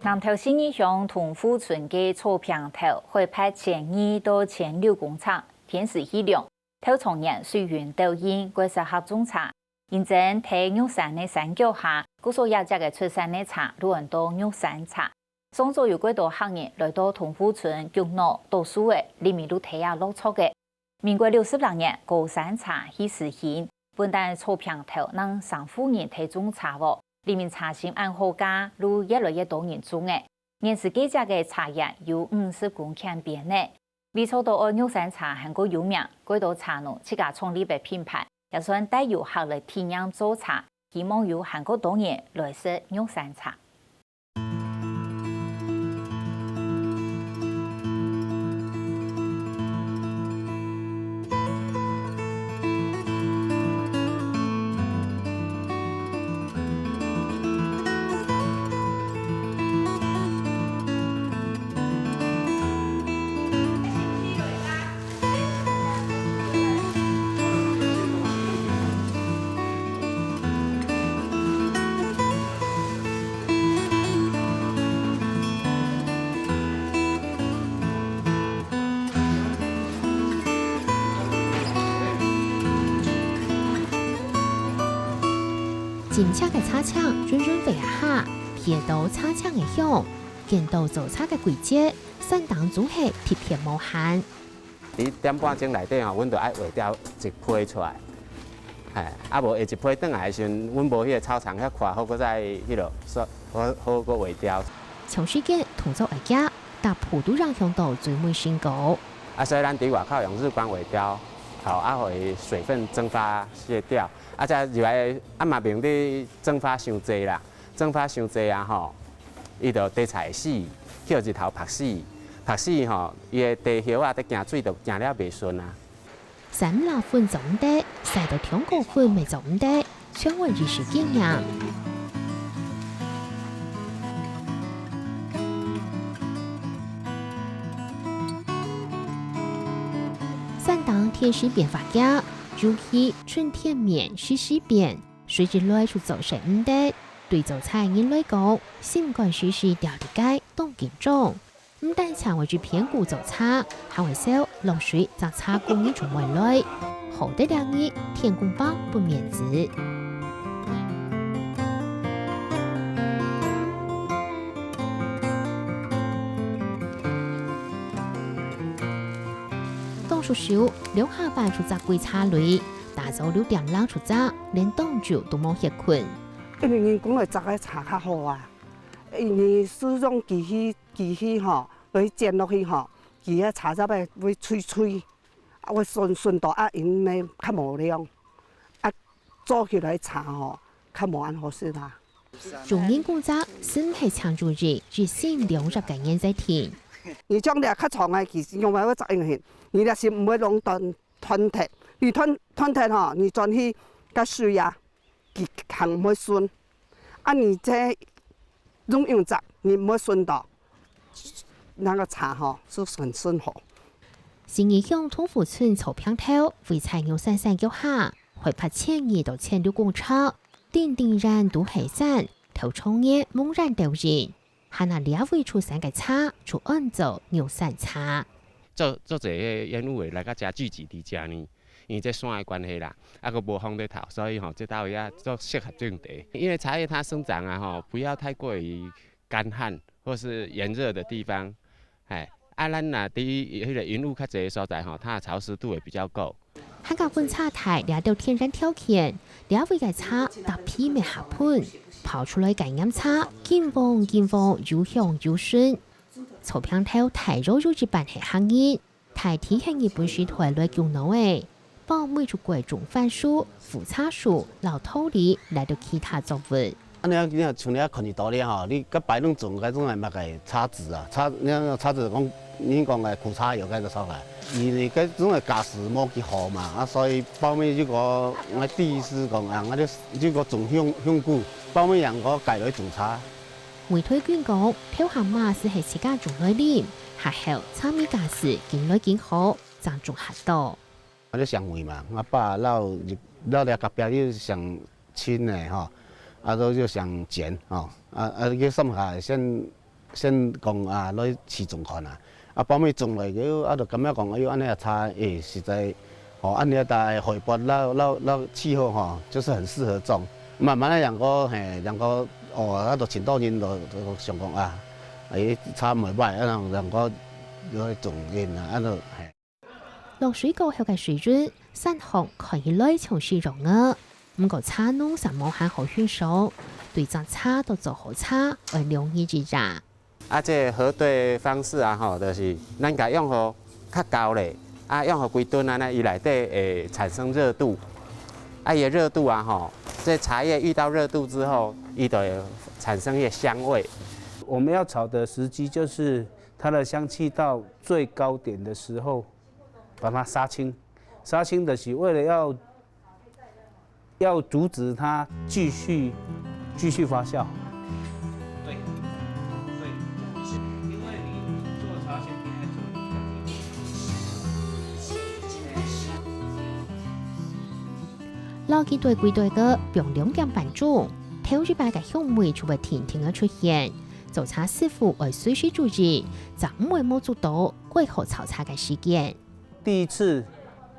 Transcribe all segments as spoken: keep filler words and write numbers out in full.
南投信義鄉同福村个草坪頭，海拔千二到千六公尺，天時氣涼，頭長年水源倒蔭，蓋適合種茶。因此，在玉山个山腳下，故所這隻个出產个茶，就安到玉山茶。上早有蓋多客人來到同福村逐挼倒樹仔，這面就忒啊落著个。 民國六十六年，高山茶去實行，本旦草坪頭正三戶人在種茶喔，這面茶心恁好價，就越來越多人種了。現時該隻个茶園有五十公頃邊呢。為著愛玉山茶還過有名，蓋多茶農自家創立个品牌，也算帶遊客來體驗做茶，希望有還過多人來食玉山茶。 清脆个茶青，陣陣飛啊下，鼻著茶青个香，見著做茶个季節，山頂總係特別無閒。 佇點半鐘內底吼，阮就愛挖掉一批出來。嘿，啊無下一批轉來的時陣，阮無彼个草場遐闊，好閣再彼落，好，好閣挖掉。長時間動作愛遽，逐步都影響到水文升高。啊，所以咱佇外口用日光挖掉，吼，啊，予伊水分蒸發卸掉，啊，才入來，啊嘛免得蒸發傷濟啦。 蒸發傷濟啊吼，伊就茶青會死，去予日頭曝死，曝死吼，伊个茶葉仔咧驚水就驚了袂順啊。曬毋罅粉做毋得，曬到傷過分乜做毋得，全無一絲經驗。山頂天時變化遽，尤其春天面時時變， 水一來就做事毋得，對做茶人來講，心肝時時吊在該當緊張。毋單淨會去騙顧做茶，還會愁落水，隻茶工人就無來。好得這日，天公伯分面子。當熟手，兩下半就摘歸茶蕊，打早六點零就摘，連當晝都無歇睏。 因為人工來摘个茶較好啊，因為使用機器，機器吼，來剪落去吼，佢个茶葉會，會脆脆，啊，會順，順到啊，因為較無量，啊，做起來茶吼，較無恁好食啦。種人工摘，毋係淨種一，一心兩葉个人在田。你種了較長个，其實用來會摘用去，你若是毋會弄斷，斷忒，你斷，斷忒吼，你轉去个水啊， 佢行毋會順。啊，你這用用摘，你毋會順到，那個茶吼，就很順口。信義鄉同福村草坪頭，位在玉山山腳下，海拔千二到千六公尺，頂頂然都係山，頭長年濛然倒蔭。 還拿這位出產个茶，就安做玉山茶。做，做這个煙霧的來到遮聚集佇遮呢，因為這山的關係啦，啊，閣無風咧透，所以吼，這搭位啊，足適合種茶。因為茶葉它生長啊，吼，不要太過於乾旱或是炎熱的地方，哎，啊，咱若佇彼个雲霧較濟的所在吼，它的潮濕度會比較夠。 還較分茶大這兜天然條件，這位个茶搭皮乜合盆，泡出來个岩茶，金黃金黃，又香又順。草坪頭大約有一半係客人，大體係日本時代來降落个，包尾就過種番薯、苦茶樹、老桃李，來到其他作物。 恁樣你若像你看得到咧吼，你甲擺弄種該種个麼个茶籽啊，茶，你看茶籽講，你講个苦茶油該个所在，因為該種个價數無幾好嘛，啊，所以包尾如果我第一次講啊，我就如果種香，香菇，包尾人我改來種茶。魏推軍講，頭下嘛係係自家種來啉，下後茶米價數緊來緊好，正種較多。 啊，就上位嘛，我爸老，老了隔壁就上親的吼，啊，都就上前吼，啊，啊，去算下先先講啊，來試種看啊。啊，包尾種落去，啊，就感覺講，哎喲，恁呢个車，欸，實在，吼，恁呢个海拔，摎，摎，摎氣候吼，就是很適合種。慢慢仔，人講，嘿，人講，哦，啊，就盡多人就，就想講啊，欸，車毋會歹，啊，人，人講，來種因啊，啊，就，嘿。 落水過後个水圳，山項看起來像係羊仔，毋過車農嗄無閒好汛掃，對隻車到做好車，愛兩日一夜。啊，這核對方式啊，吼，就是咱共用好較厚咧，啊，用好幾噸啊，呢，伊內底會產生熱度，啊，伊个熱度啊，吼，這茶葉遇到熱度之後，伊就會產生一個香味。我們要炒的時機就是它的香氣到最高點的時候， 把它殺青。殺青的是為了要，要阻止它繼續，繼續發酵。對，對，因為你做茶先應該做。摎幾堆幾堆个放兩點半鐘，頭一擺个香味就會定定仔出現。做茶師傅愛隨時注意，正毋會無捉到，過好炒茶个時間。 第一次，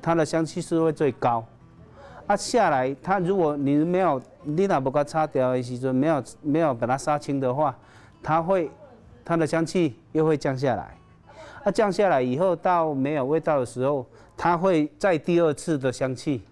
它的香氣是會最高。啊，下來，它如果你沒有，你若無共它擦掉的時陣，沒有，沒有把它殺青的話，它會，它的香氣又會降下來。啊，降下來以後，到沒有味道的時候，它會再第二次的香氣。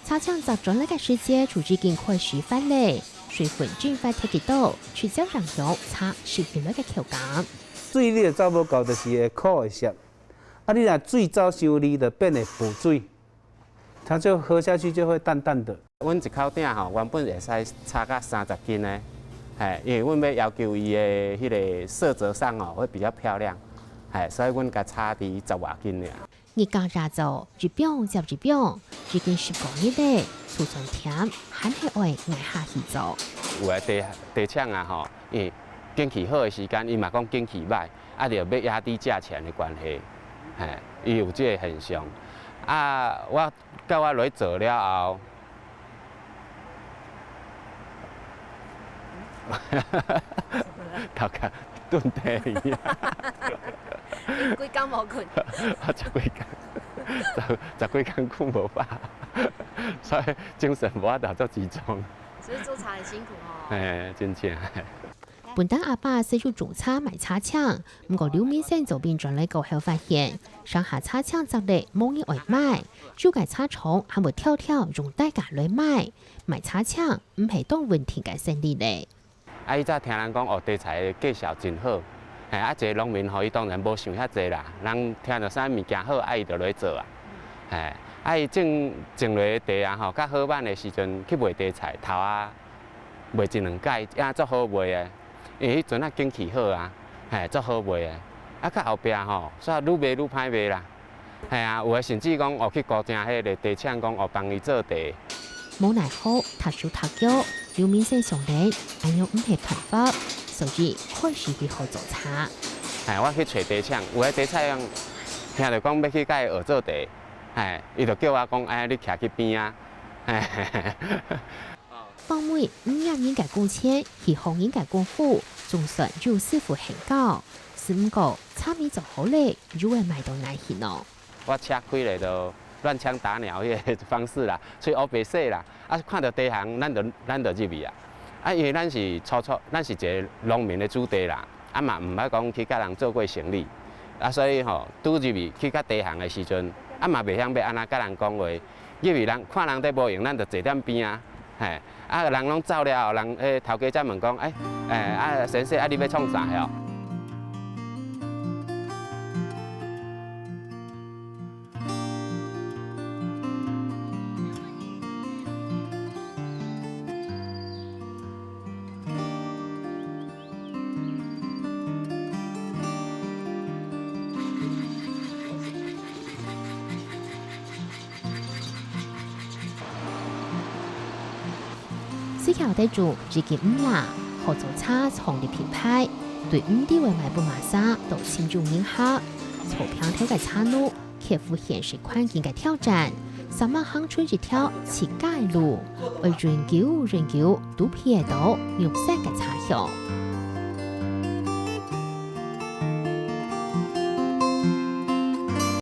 茶青摘轉來个時節，就已經開始發咧，水分盡快忒去到，直接影響茶食起來个口感。水你就走無夠，就是會苦會澀。 啊，你若水走傷離，就變會無水，它就喝下去就會淡淡的。阮一口鼎吼，原本會使炒到三十斤的，嘿，因為阮欲要求伊的彼个色澤上哦，會比較漂亮，嘿，所以阮共炒佇十外斤爾。日光日照，一枋接一枋，已經十外日咧，就算悿，還係愛挨下去做。有的茶，茶青啊吼，因為景氣好的時間，伊嘛講景氣歹， 啊，就愛壓低價錢的關係，嘿，伊有這个現象。啊，我到我來做了後，頭殼頓地去啊。你幾工無睏？我十幾工，十，十幾工睏無飽，所以精神無法度做集中。所以做茶很辛苦哦。嘿，真正。 本旦阿爸係有種茶賣茶青，毋過劉明先做兵轉來過後發現，鄉下茶青摘咧無人愛買，有个茶廠還會挑挑用低價來賣，賣茶青毋係當穩定个生理咧。啊，以早聽人講，哦，茶葉个價數真好，嘿，啊，一个農民吼，伊當然無想遐濟啦，人聽著啥物件好，啊，伊就來做啊，嘿，啊，伊種，種落的茶啊，吼，較好挽的時陣去賣茶菜頭啊， 賣一兩改，也足好賣的，因為彼陣啊景氣好啊，嘿，足好賣的。啊，到後壁吼，煞愈賣愈歹賣啦。嘿啊，有的甚至講，哦，去姑丈遐个茶廠講，哦，幫伊做茶。無奈何，踢手踢腳，劉明先想咧，恁樣毋係辦法，所以開始去學做茶。嘿，我去揣茶廠，有的茶廠聽著講欲去佮伊學做茶，嘿，伊就叫我講，哎，你徛去邊仔，嘿。 放尾，毋驚人个工錢，係學人个功夫，總算有師傅肯教。只毋過，茶米做好咧，又會賣到哪去呢？我車開咧，就亂槍打鳥彼个方式啦，出去烏白踅啦。啊，看著茶行，咱就，咱就入去啊。啊，因為咱是初初，咱是一个農民的子弟啦，啊嘛毋捌講去佮人做過生理，啊，所以吼，拄入去去到茶行的時陣，啊嘛袂曉欲按怎佮人講話，入去人看人咧無閒，咱就坐踮邊仔，嘿。 啊，人攏走了後，人，欸，頭家才問講，欸，欸，啊，先生，啊，你欲創啥吼？ 四條得種已經毋罅，好做茶創立品牌，對毋知會賣分麼儕都心中明白。做平頭个茶農，克服現實環境个挑戰，煞猛行出一條自家个路，愛忍久忍久，都鼻得到肉身个茶香。